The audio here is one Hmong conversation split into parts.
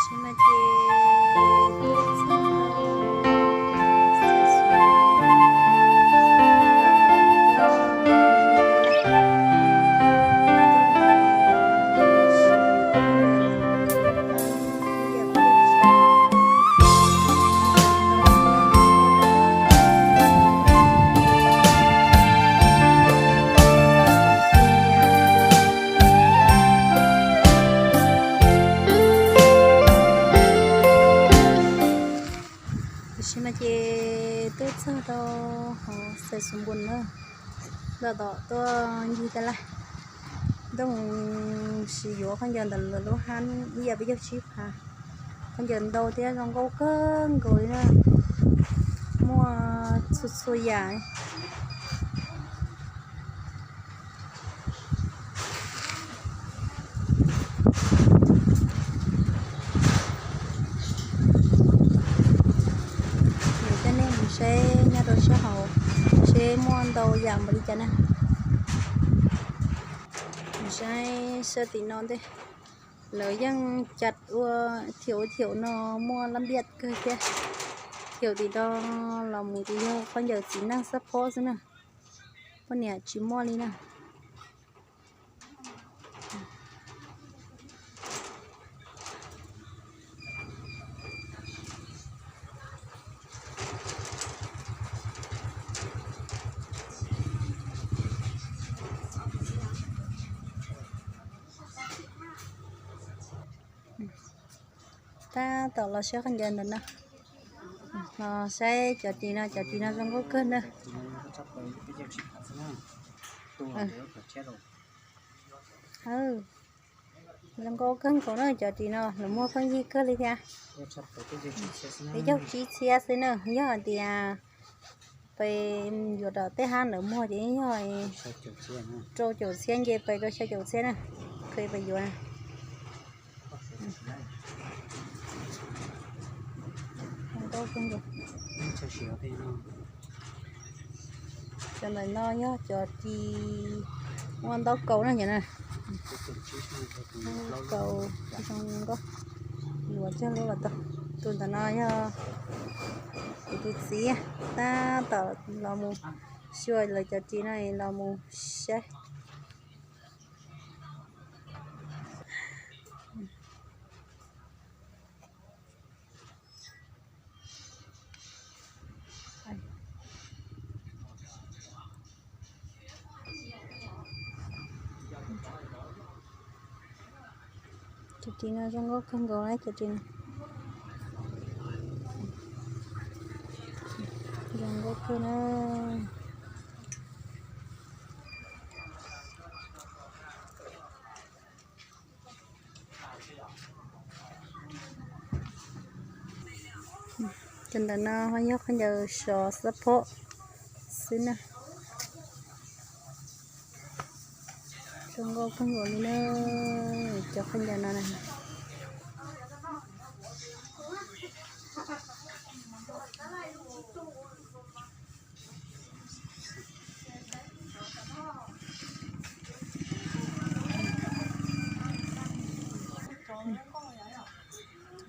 Ces no ces tuaj txog rau Tam sim no ces tuaj txog rau hauv Xais Xus Npus na, los tom tuaj ncig tas lawm. Tuaj mus sim yuav khaub ncaws ntawm lawv lub hab ib yam peb caug tsib phav. Khaub ncaws ntau thiab zoo nkauj kawg nkaus li na, muaj txhua txhua yam. Yuav coj nej mus saib nyob rau sab hauv seb muaj ntau yam npaum li cas na. Mus saib sab tim no ntej, lawv yeej cam ua thiaum ua thiaum no muaj lab npiaj kawg thiab. Thiaum tim no los mus ces yog khaub ncaws txiv neej xab phob xwb na, poj niam tsis muaj li na. Tab tom los saib khaub ncaws ntawm no, los saib cov ris no, cov ris no zoo nkauj kawg na. Zoo nkauj kawg nkaus na, cov ris no lawv muag pheej yig kawg li thiab. Peb caug tsib txhiab xwb na, yog hais tias peb yuav tom tej hab lawv muag ces yog rau caum txhiab nce pais rau xya caum txhiab na, peb yuav. Cov ntawm no yog cov ris muaj ntaub kaus na, cov no ntaub kaus zoo nkauj, yuav cog lub los tau. Tus ntawm no yog kuv tus txiv tab tom los mus xyuas lawv cov ris no los mus saib. Cov ris no zoo nkauj kawg nkaus cov ris no, zoo nkauj kawg na. Cov ntawm no ho yog khaub ncaws sov xab phob xwb na. Zoo nkauj kawg nkaus li na, cov khaub ncaws no na.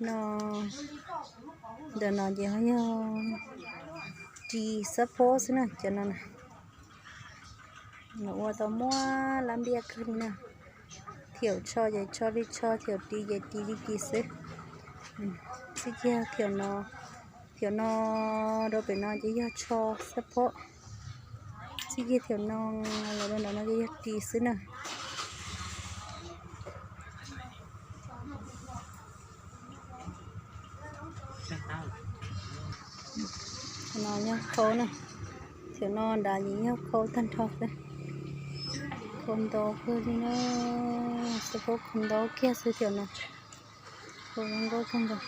No, ntawm no ces ho yog ris xab phob xwb na, cov no na. Nws ua tau muaj lab npiaj kawg li na. Thiaum tsho ces tsho li tsho, thiaum ris ces ris li ris xwb. Txij kiag thiaum no, thiaum no rau pem no ces yog tsho xab phob. Txij kiag thiaum no los rau ntawm no ces yog ris xwb na. No yog khau na, thiaum no nrad ces yog khau tag nrho xwb. Khau ntau kawg li na, xab phob khau ntau kiag xwb thiaum no. Khau zoo nkauj kawg nkaus.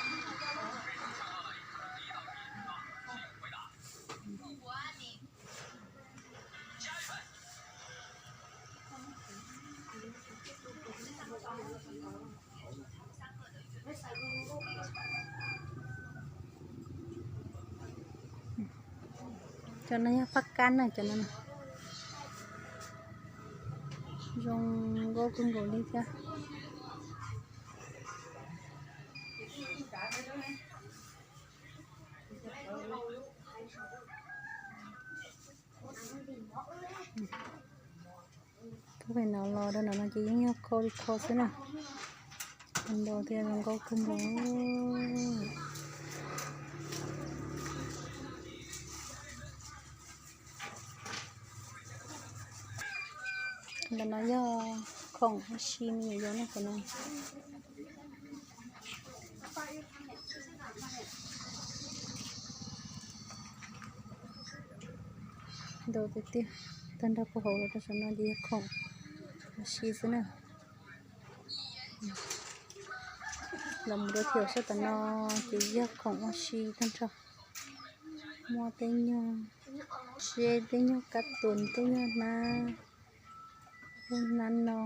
Cov no yog phaj kab na, cov no zoo nkauj kawg nkaus li thiab. Tuaj pem no los rau ntawm no ces yeej yog khau li khau xwb na. Ntau thiab zoo nkauj kawg nkaus. Ntawm no yog khoom ua si me nyuam yaus no, ntawm no. Ntau tiag tiag, tag nrho puag hauv los rau saum no ces yog khoom ua si xwb na. Los mus rau tim sab tom no ces yog khoom ua si tag nrho. Muaj tej nyuag tsheb, tej nyuag kab tus, tej nyuag hnab, tej hnab no,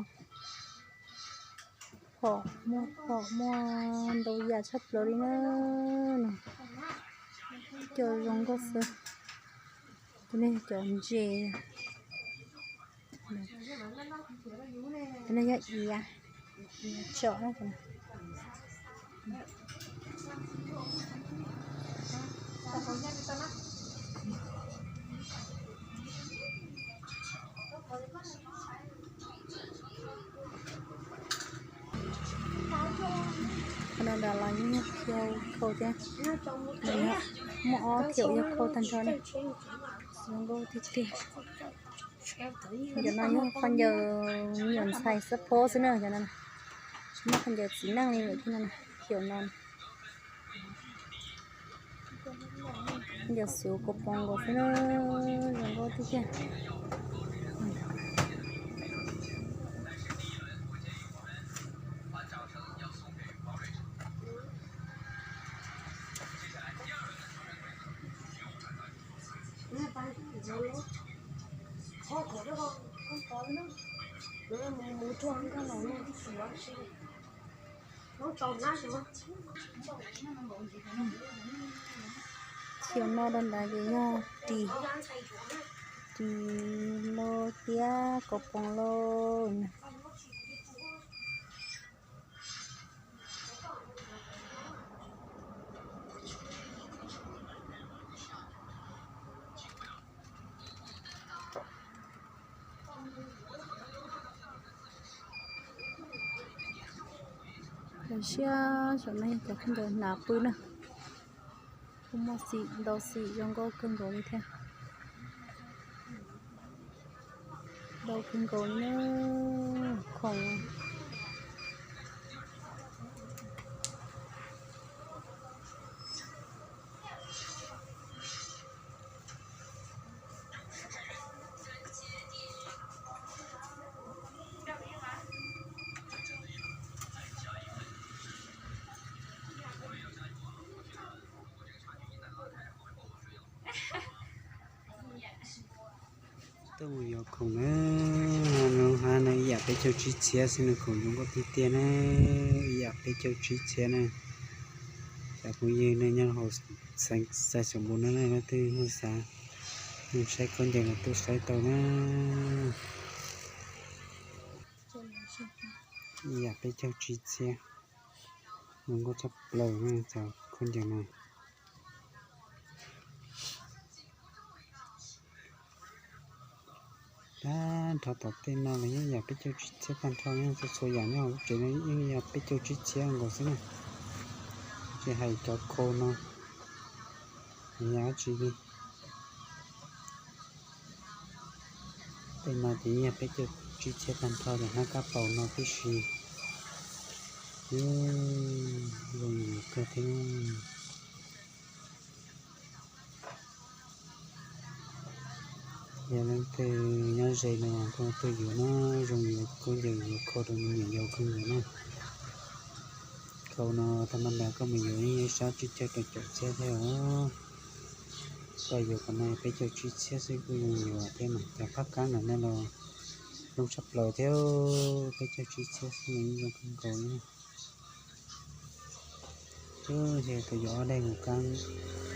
phom, muaj phom, muaj ntau yam tshaj plaws li na. Cov zoo nkauj xwb. Cov no cov ntses, cov no yog iav, iav tsom na. Qhov no nram los yeej yog khiav khau thiab, muaj ob khiav yog khau tag nrho na. Zoo nkauj tiag tiag. Cov no yog qhov ncaws me nyuam ntxhais xab phob xwb na, cov no tsis muaj qhov ncaws txiv neej li lawm thiab no, khiav no. Ncaws xuv kaus poos nkaus xwb na, zoo nkauj tiag tiag. Khiav no rau nrad ces yog ris, ris lauj thiab kaus poos lauj. Los siab saum no yog cov khaub ncaws hnav pw na. Kuj muaj xim ntau xim zoo nkauj kawg nkaus li thiab. Ntau kawg nkaus li na, khoom. Tuaj mus yuav khoom na, lub hab no ib yam peb caug tsib txhiab xwb na, khoom zoo nkauj tiag tiag na, ib yam peb caug tsib txhiab na. Cov phooj ywg nej nyob hauv xeev Xais Xoom Npum no leej twg muaj xav saib khaub ncaws los tuaj saib tau na. Ib yam peb caug tsib txhiab, zoo nkauj tshaj plaws na cov khaub ncaws no. Tag nrho tom tej no los yeej yam peb caug tsib txhiab tag nrho, txhua txhua yam nyob hauv lub tsev no yeej yog peb caug tsib txhiab nkaus xwb na. Tsis hais cov khau no, yam dab tsi li. Tej no ces yeej yog peb caug tsib txhiab tag nrho, cov hnab kab paus no tib si. Zoo yuav kawg thiab. Yog leej twg nyob ze no koj tuaj yuav na, zoo yuav khaub ncaws yuav khau rau me nyuam yaus kawg nkaus na. Khau no tag nrho koj mus yuav yeej yog ib sab tsib caug rau caum txhiab thiab os. Koj yuav qhov no peb caug tsib txhiab xwb kuj zoo yuav thiab mas cov phab kab ntawm no los zoo tshaj plaws thiab, peb caug tsib txhiab xwb mas yeej zoo kawg nkaus li. Twb yog tus yuav ob daim mus kab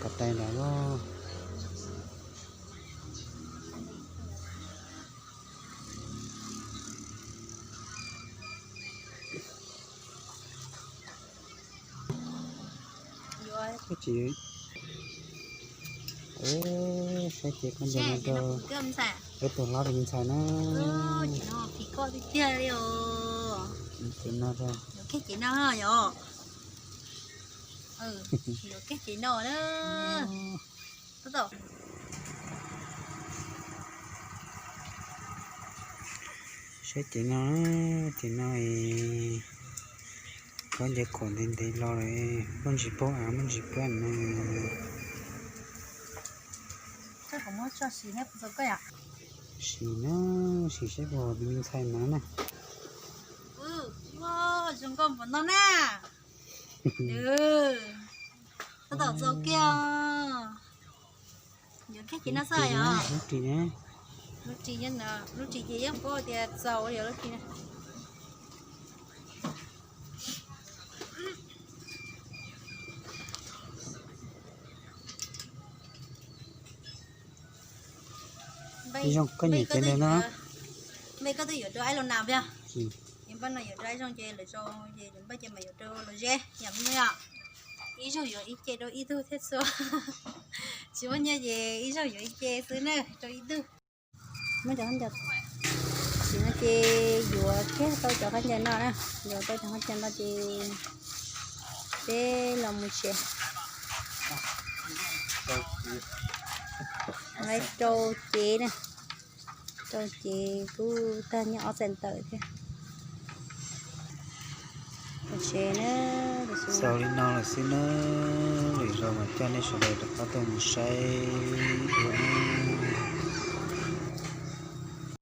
ko taw ntawd los. Tsis, saib ces koj ncaws no rau wb tus hlob rau me ntxhais na. Phim koj tiag tiag li os. Ces no, yuav kiag ces no yom. Yuav kiag ces no na. Saib ces no, ces no koj ncaws khuam ntev ntev los lawm, muaj ntsis paub av muaj ntsis paub na. Sim na, sim saib puas me ntxhais na na. Zoo nkauj npaum no na. Tab tom txaus kiag. Yuav kiag ces no xwb yom. Lub ris, lub ris, lub ris ces yeej paub tias txaus li lub ris na. Zoo koj nyiam cov ntawd no. Npaj koj twb yuav rau ib lo nas yog? Npaj no yuav rau ib zoo ces lwm zaus ces npaj ces mam yuav rau los ze yom me yom. Ib zaug yuav ib ce rau ib tug thiab xwb. Tsis muaj nyiaj ces ib zaug yuav ib ce xwb na rau ib tug. Muab cov khaub ncaws, sim no ces yuav kiag tau cov khaub ncaws no na, yuav tau cov khaub ncaws no ces peb los mus tsev. Rau cev na, rau cev kuj tag nyob ob txais ntawm thiab. Tsev na, xaus li no lawm xwb na, lwm zaus mam coj nej sawv daws rov qab tuaj mus saib dua na.